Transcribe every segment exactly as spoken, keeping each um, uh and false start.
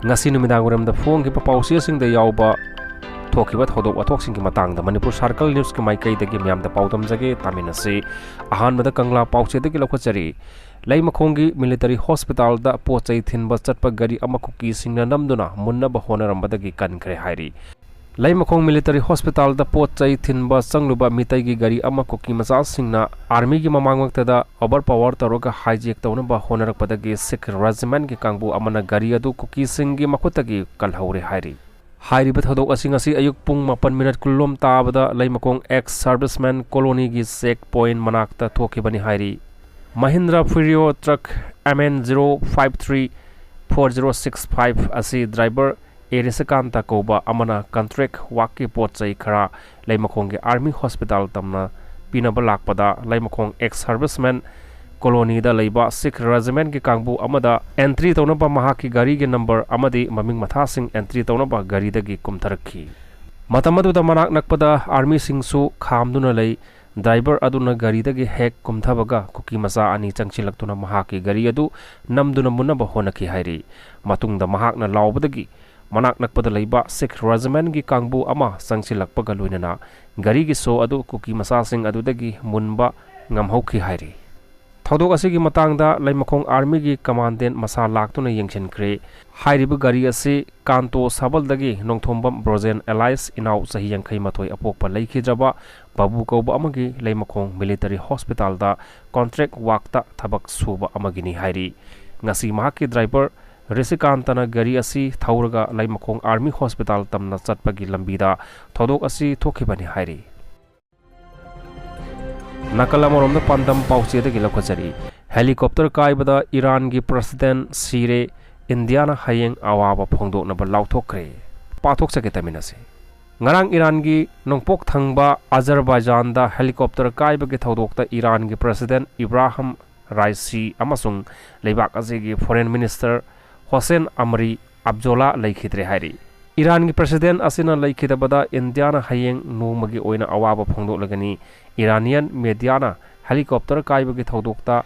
ꯉꯁꯤ ꯅꯨꯃꯤꯗꯥꯡ ꯋꯥꯏꯔꯝꯗ ꯐꯣꯡꯈꯤꯕ ꯄꯥꯎꯆꯦꯁꯤꯡꯗ ꯌꯥꯎꯕ ꯊꯣꯛꯈꯤꯕ ꯊꯧꯗꯣꯛ ꯋꯥꯊꯣꯛꯁꯤꯡꯒꯤ ꯃꯇꯥꯡꯗ ꯃꯅꯤꯄꯨꯔ ꯁꯥꯔꯀꯜ ꯅ꯭ꯌꯨꯁꯀꯤ ꯃꯥꯏꯀꯩꯗꯒꯤ ꯃꯤꯌꯥꯝꯗ ꯄꯥꯎꯗꯝꯖꯒꯦ꯫ ꯇꯥꯃꯤꯟꯅꯁꯤ꯫ ꯑꯍꯥꯟꯕꯗ ꯀꯪꯂꯥ ꯄꯥꯎꯆꯦꯗꯒꯤ ꯂꯧꯈꯠꯆꯔꯤ꯫ ꯂꯩꯃꯈꯣꯡꯒꯤ ꯃꯤꯂꯤꯇꯔꯤ ꯍꯣꯁꯄꯤꯇꯥꯜꯗ ꯄꯣꯠ ꯆꯩ ꯊꯤꯟꯕ ꯆꯠꯄ ꯒꯥꯔꯤ ꯑꯃ ꯀꯨꯀꯤꯁꯤꯡꯅ ꯅꯝꯗꯨꯅ ꯃꯨꯟꯅꯕ ꯍꯣꯠꯅꯔꯝꯕꯗꯒꯤ ꯀꯟꯈ꯭ꯔꯦ ꯍꯥꯏꯔꯤ꯫ ꯂꯩꯃꯈꯣꯡ ꯃꯤꯂꯤꯇꯔꯤ ꯍꯣꯁꯄꯤꯇꯥꯜꯗ ꯄꯣꯠ ꯆꯩ ꯊꯤꯟꯕ ꯆꯪꯂꯨꯕ ꯃꯤꯇꯩꯒꯤ ꯒꯥꯔꯤ ꯑꯃ ꯀꯨꯀꯤ ꯃꯆꯥꯁꯤꯡꯅ ꯑꯥꯔꯃꯤꯒꯤ ꯃꯃꯥꯡꯃꯛꯇꯗ ꯑꯣꯚꯔ ꯄꯥꯋꯔ ꯇꯧꯔꯒ ꯍꯥꯏꯖꯦꯛ ꯇꯧꯅꯕ ꯍꯣꯠꯅꯔꯛꯄꯗꯒꯤ ꯁꯤꯈ ꯔꯦꯖꯤꯃꯦꯟꯒꯤ ꯀꯥꯡꯕꯨ ꯑꯃꯅ ꯒꯥꯔꯤ ꯑꯗꯨ ꯀꯨꯀꯤꯁꯤꯡꯒꯤ ꯃꯈꯨꯠꯇꯒꯤ ꯀꯜꯍꯧꯔꯦ ꯍꯥꯏꯔꯤ꯫ ꯍꯥꯏꯔꯤꯕ ꯊꯧꯗꯣꯛ ꯑꯁꯤ ꯉꯁꯤ ꯑꯌꯨꯛ ꯄꯨꯡ ꯃꯥꯄꯟ ꯃꯤꯅꯠ ꯀꯨꯟꯂꯣꯝ ꯇꯥꯕꯗ ꯂꯩꯃꯈꯣꯡ ꯑꯦꯛꯁ ꯁꯥꯔꯚꯤꯁꯃꯦꯟ ꯀꯣꯂꯣꯅꯤꯒꯤ ꯆꯦꯛ ꯄꯣꯏꯟ ꯃꯅꯥꯛꯇ ꯊꯣꯛꯈꯤꯕꯅꯤ ꯍꯥꯏꯔꯤ꯫ Mahindra Furio truck M N zero five three four zero six five ꯑꯁꯤ ꯗ꯭ꯔꯥꯏꯚꯔ ꯑꯦ ꯔꯤꯁꯤꯀꯥꯟꯇ ꯀꯧꯕ ꯑꯃꯅ ꯀꯟꯇ꯭ꯔꯦꯛ ꯋꯥꯛꯀꯤ ꯄꯣꯠ ꯆꯩ ꯈꯔ ꯂꯩꯃꯈꯣꯡꯒꯤ ꯑꯥꯔꯃꯤ ꯍꯣꯁꯄꯤꯇꯥꯜ ꯇꯝꯅ ꯄꯤꯅꯕ ꯂꯥꯛꯄꯗ ꯂꯩꯃꯈꯣꯡ ꯑꯦꯛꯁ ꯁꯥꯔꯚꯤꯁꯃꯦꯟ ꯀꯣꯂꯣꯅꯤꯗ ꯂꯩꯕ ꯁꯤꯈ ꯔꯦꯖꯤꯃꯦꯟꯒꯤ ꯀꯥꯡꯕꯨ ꯑꯃꯗ ꯑꯦꯟꯇ꯭ꯔꯤ ꯇꯧꯅꯕ ꯃꯍꯥꯛꯀꯤ ꯒꯥꯔꯤꯒꯤ ꯅꯝꯕꯔ ꯑꯃꯗꯤ ꯃꯃꯤꯡ ꯃꯊꯥꯁꯤꯡ ꯑꯦꯟꯇ꯭ꯔꯤ ꯇꯧꯅꯕ ꯒꯥꯔꯤꯗꯒꯤ ꯀꯨꯝꯊꯔꯛꯈꯤ꯫ ꯃꯇꯝ ꯑꯗꯨꯗ ꯃꯅꯥꯛ ꯅꯛꯄꯗ ꯑꯥꯔꯃꯤꯁꯤꯡꯁꯨ ꯈꯥꯝꯗꯨꯅ ꯂꯩ꯫ ꯗ꯭ꯔꯥꯏꯚꯔ ꯑꯗꯨꯅ ꯒꯥꯔꯤꯗꯒꯤ ꯍꯦꯛ ꯀꯨꯝꯊꯕꯒ ꯀꯨꯀꯤ ꯃꯆꯥ ꯑꯅꯤ ꯆꯪꯁꯤꯜꯂꯛꯇꯨꯅ ꯃꯍꯥꯛꯀꯤ ꯒꯥꯔꯤ ꯑꯗꯨ ꯅꯝꯗꯨꯅ ꯃꯨꯟꯅꯕ ꯍꯣꯠꯅꯈꯤ ꯍꯥꯏꯔꯤ꯫ ꯃꯇꯨꯡꯗ ꯃꯍꯥꯛꯅ ꯂꯥꯎꯕꯗꯒꯤ ꯃꯅꯥꯛ ꯅꯛꯄꯗ ꯂꯩꯕ ꯁꯤꯈ ꯔꯦꯖꯤꯃꯦꯟꯒꯤ ꯀꯥꯡꯕꯨ ꯑꯃ ꯆꯪꯁꯤꯜꯂꯛꯄꯒ ꯂꯣꯏꯅꯅ ꯒꯥꯔꯤꯒꯤ ꯁꯣ ꯑꯗꯨ ꯀꯨꯀꯤ ꯃꯆꯥꯁꯤꯡ ꯑꯗꯨꯗꯒꯤ ꯃꯨꯟꯕ ꯉꯝꯍꯧꯈꯤ ꯍꯥꯏꯔꯤ꯫ ꯊꯧꯗꯣꯛ ꯑꯁꯤꯒꯤ ꯃꯇꯥꯡꯗ ꯂꯩꯃꯈꯣꯡ ꯑꯥꯔꯃꯤꯒꯤ ꯀꯃꯥꯟꯗꯦꯟ ꯃꯁꯥ ꯂꯥꯛꯇꯨꯅ ꯌꯦꯡꯁꯤꯟꯈ꯭ꯔꯦ꯫ ꯍꯥꯏꯔꯤꯕ ꯒꯥꯔꯤ ꯑꯁꯤ ꯀꯥꯟꯇꯣ ꯁꯥꯕꯜꯗꯒꯤ ꯅꯣꯡꯊꯣꯝꯕꯝ ꯕ꯭ꯔꯣꯖꯦꯟ ꯑꯦꯂꯥꯏꯁ ꯏꯅꯥꯎ ꯆꯍꯤ ꯌꯥꯡꯈꯩ ꯃꯥꯊꯣꯏ ꯑꯄꯣꯛꯄ ꯂꯩꯈꯤꯗ꯭ꯔꯕ ꯕꯥꯕꯨ ꯀꯧꯕ ꯑꯃꯒꯤ ꯂꯩꯃꯈꯣꯡ ꯃꯤꯂꯤꯇꯔꯤ ꯍꯣꯁꯄꯤꯇꯥꯜꯗ ꯀꯣꯟꯇ꯭ꯔꯦꯛ ꯋꯥꯛꯇ ꯊꯕꯛ ꯁꯨꯕ ꯑꯃꯒꯤꯅꯤ ꯍꯥꯏꯔꯤ꯫ ꯉꯁꯤ ꯃꯍꯥꯛꯀꯤ ꯗ꯭ꯔꯥꯏꯚꯔ ꯔꯤꯁꯤꯀꯥꯟꯇꯅ ꯒꯥꯔꯤ ꯑꯁꯤ ꯊꯧꯔꯒ ꯂꯩꯃꯈꯣꯡ ꯑꯥꯔꯃꯤ ꯍꯣꯁꯄꯤꯇꯥꯜ ꯇꯝꯅ ꯆꯠꯄꯒꯤ ꯂꯝꯕꯤꯗ ꯊꯧꯗꯣꯛ ꯑꯁꯤ ꯊꯣꯛꯈꯤꯕꯅꯤ ꯍꯥꯏꯔꯤ꯫ ꯅꯥꯀꯜ ꯑꯃꯔꯣꯝꯗ ꯄꯥꯟꯗꯝ ꯄꯥꯎꯆꯦꯗꯒꯤ ꯂꯧꯈꯠꯆꯔꯤ꯫ ꯍꯦꯂꯤꯀꯣꯞꯇꯔ ꯀꯥꯏꯕꯗ ꯏꯔꯥꯟꯒꯤ ꯄ꯭ꯔꯁꯤꯗꯦꯟ ꯁꯤꯔꯦ, ꯏꯟꯗꯤꯌꯥꯅ ꯍꯌꯦꯡ ꯑꯋꯥꯕ ꯐꯣꯡꯗꯣꯛꯅꯕ ꯂꯥꯎꯊꯣꯛꯈ꯭ꯔꯦ꯫ ꯄꯥꯊꯣꯛꯆꯒꯦ, ꯇꯥꯃꯤꯟꯅꯁꯤ꯫ ꯉꯔꯥꯡ ꯏꯔꯥꯟꯒꯤ ꯅꯣꯡꯄꯣꯛ ꯊꯪꯕ ꯑꯖꯔꯕꯥꯏꯖꯥꯟꯗ ꯍꯦꯂꯤꯀꯣꯞꯇꯔ ꯀꯥꯏꯕꯒꯤ ꯊꯧꯗꯣꯛꯇ ꯏꯔꯥꯟꯒꯤ ꯄ꯭ꯔꯁꯤꯗꯦꯟ ꯏꯕ꯭ꯔꯥꯍꯝ ꯔꯥꯏꯁꯤ ꯑꯃꯁꯨꯡ ꯂꯩꯕꯥꯛ ꯑꯁꯤꯒꯤ ꯐꯣꯔꯦꯟ ꯃꯤꯅꯤꯁꯇꯔ ꯍꯣꯁꯦꯟ ꯑꯃꯔꯤ ꯑꯕꯖꯣꯂꯥ ꯂꯩꯈꯤꯗ꯭ꯔꯦ ꯍꯥꯏꯔꯤ꯫ ꯏꯔꯥꯟꯒꯤ ꯄ꯭ꯔꯁꯤꯗꯦꯟ ꯑꯁꯤꯅ ꯂꯩꯈꯤꯗꯕꯗ ꯏꯟꯗꯤꯌꯥꯅ ꯍꯌꯦꯡ ꯅꯣꯡꯃꯒꯤ ꯑꯣꯏꯅ ꯑꯋꯥꯕ ꯐꯣꯡꯗꯣꯛꯂꯒꯅꯤ꯫ ꯏꯔꯥꯅꯤꯌꯟ ꯃꯦꯗꯤꯌꯥꯅ ꯍꯦꯂꯤꯀꯣꯞꯇꯔ ꯀꯥꯏꯕꯒꯤ ꯊꯧꯗꯣꯛꯇ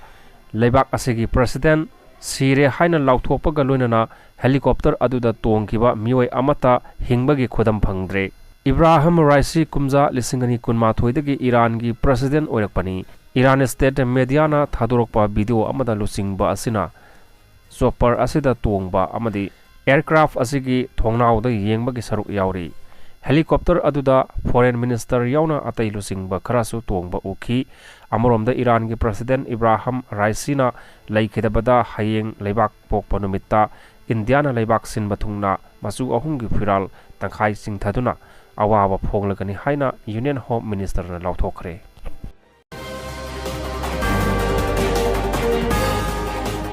ꯂꯩꯕꯥꯛ ꯑꯁꯤꯒꯤ ꯄ꯭ꯔꯁꯤꯗꯦꯟ ꯁꯤꯔꯦ ꯍꯥꯏꯅ ꯂꯥꯎꯊꯣꯛꯄꯒ ꯂꯣꯏꯅꯅ helicopter ꯑꯗꯨꯗ ꯇꯣꯡꯈꯤꯕ ꯃꯤꯑꯣꯏ ꯑꯃꯠꯇ ꯍꯤꯡꯕꯒꯤ ꯈꯨꯗꯝ ꯐꯪꯗ꯭ꯔꯦ꯫ ꯏꯕ꯭ꯔꯥꯍꯝ ꯔꯥꯏꯁꯤ ꯀꯨꯝꯖꯥ ꯂꯤꯁꯤꯡ ꯑꯅꯤ ꯀꯨꯟꯃꯥꯊꯣꯏꯗꯒꯤ ꯏꯔꯥꯟꯒꯤ president ꯑꯣꯏꯔꯛꯄꯅꯤ꯫ ꯏꯔꯥꯟ state mediaꯅ ꯊꯥꯗꯣꯔꯛꯄ video ꯑꯃꯗ ꯂꯨꯆꯤꯡꯕ ꯑꯁꯤꯅ chopper ꯑꯁꯤꯗ ꯇꯣꯡꯕ ꯑꯃꯗꯤ aircraft ꯑꯁꯤꯒꯤ ꯊꯣꯡꯅꯥꯎꯗ ꯌꯦꯡꯕꯒꯤ ꯁꯔꯨꯛ ꯌꯥꯎꯔꯤ꯫ Helicopter ꯑꯗꯨꯗ foreign minister ꯌꯥꯎꯅ ꯑꯇꯩ ꯂꯨꯆꯤꯡꯕ ꯈꯔꯁꯨ ꯇꯣꯡꯕ ꯎꯈꯤ꯫ ꯑꯃꯔꯣꯝꯗ ꯏꯔꯥꯟꯒꯤ president ꯏꯕ꯭ꯔꯥꯍꯝ ꯔꯥꯏꯁꯤꯅ ꯂꯩꯈꯤꯗꯕꯗ ꯍꯌꯦꯡ ꯂꯩꯕꯥꯛ ꯄꯣꯛꯄ ꯅꯨꯃꯤꯠꯇ ꯏꯟꯗꯤꯌꯥꯅ ꯂꯩꯕꯥꯛ ꯁꯤꯟꯕ ꯊꯨꯡꯅ ꯃꯆꯨ ꯑꯍꯨꯝꯒꯤ ꯐꯤꯔꯥꯜ ꯇꯪꯈꯥꯏ ꯆꯤꯡꯊꯗꯨꯅ ꯑꯋꯥꯕ ꯐꯣꯡꯂꯒꯅꯤ ꯍꯥꯏꯅ Union Home Ministerꯅ ꯂꯥꯎꯊꯣꯛꯈ꯭ꯔꯦ꯫